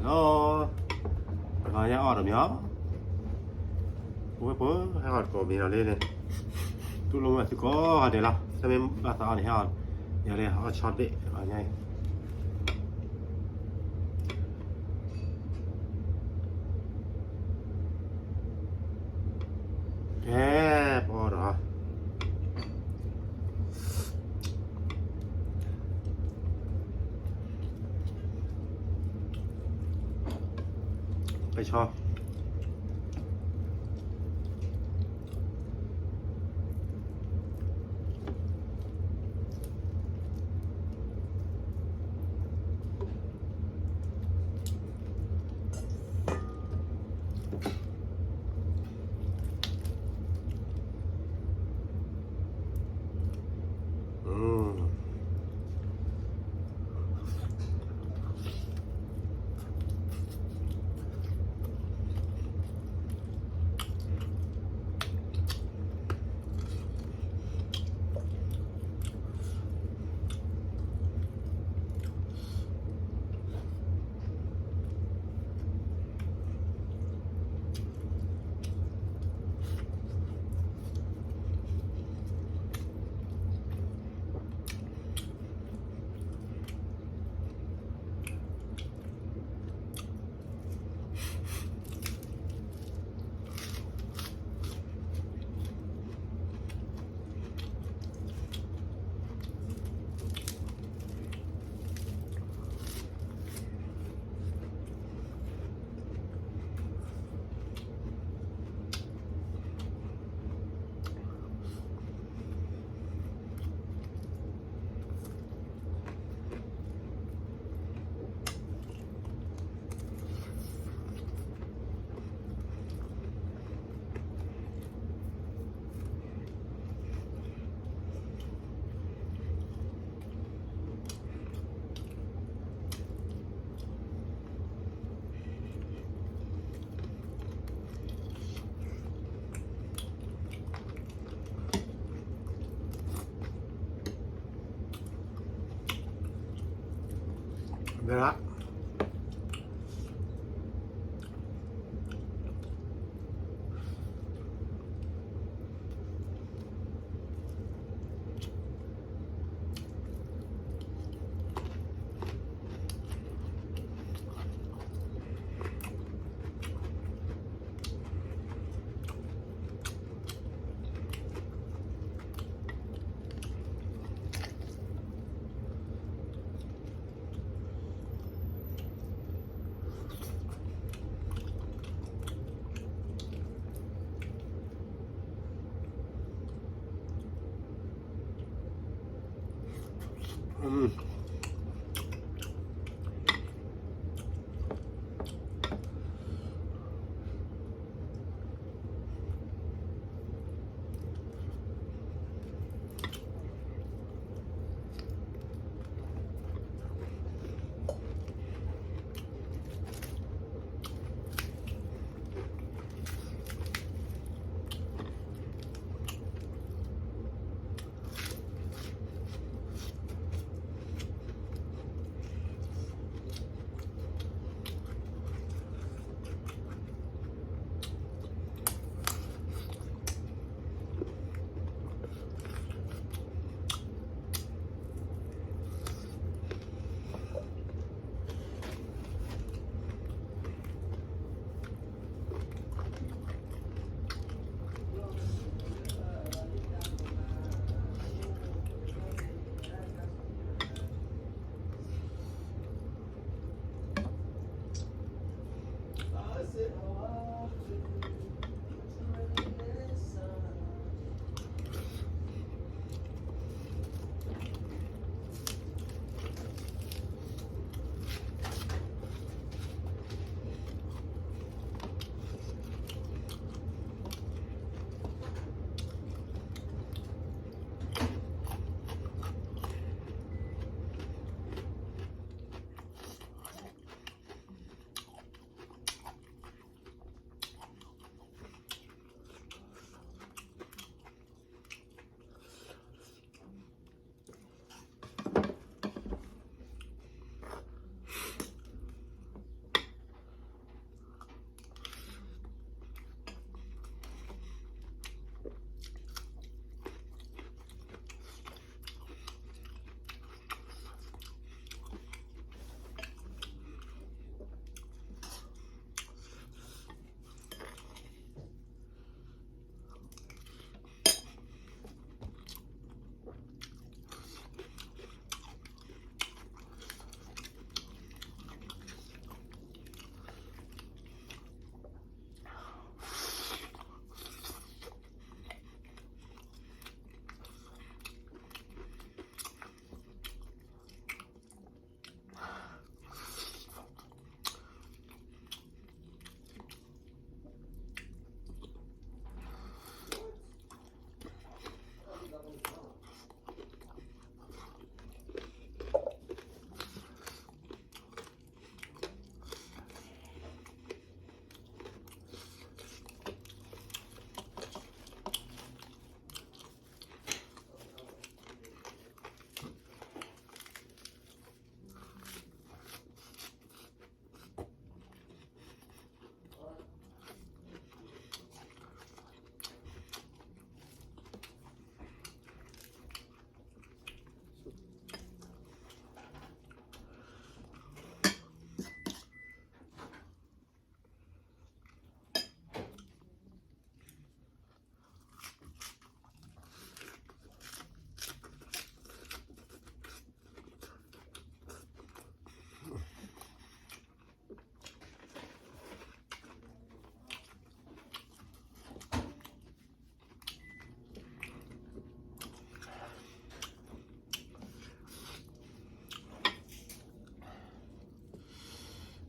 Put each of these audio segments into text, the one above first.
လီၤ, ပနီၢ်ညါအီၣ်တမံၤအီၤ, ပဝဲပှၤဟဲအီၣ်တကိးမံၤလီၤလံန့ၣ်, တူၢ်လိာ်မုာ်သုကိးဂၤဒဲးလီၤ, ဆၢမ့ၢ်ဘၣ်သးအီၣ်န့ၣ်ဟဲအီၣ်, ယၤလၢအီၣ်ဆီတဘ့ၣ် ပနီၢ်ညါအံၤ ကဲ, ပအီၣ်ဒီး ပဲဆီ ဘဲလၢ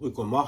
ဝံၣ်ကိၢ်မီ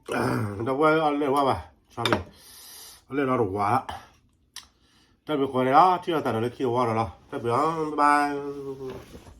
ဒီပုၢ်ဝဲၢ်အီၣ်လဲၣ်ဝါဘၣ်, ဆီဘ့ၣ်, အီၣ်လဲၣ်ဒီးတဝၤလီၤ, တၢ်ဘျုးကိးဂၤဒဲးလီၤ, ထံၣ်လိာ်သးဒီးလၢခံတဝီဒီးလီၤ, တၢ်ဘျုးလီၤ, bye bye.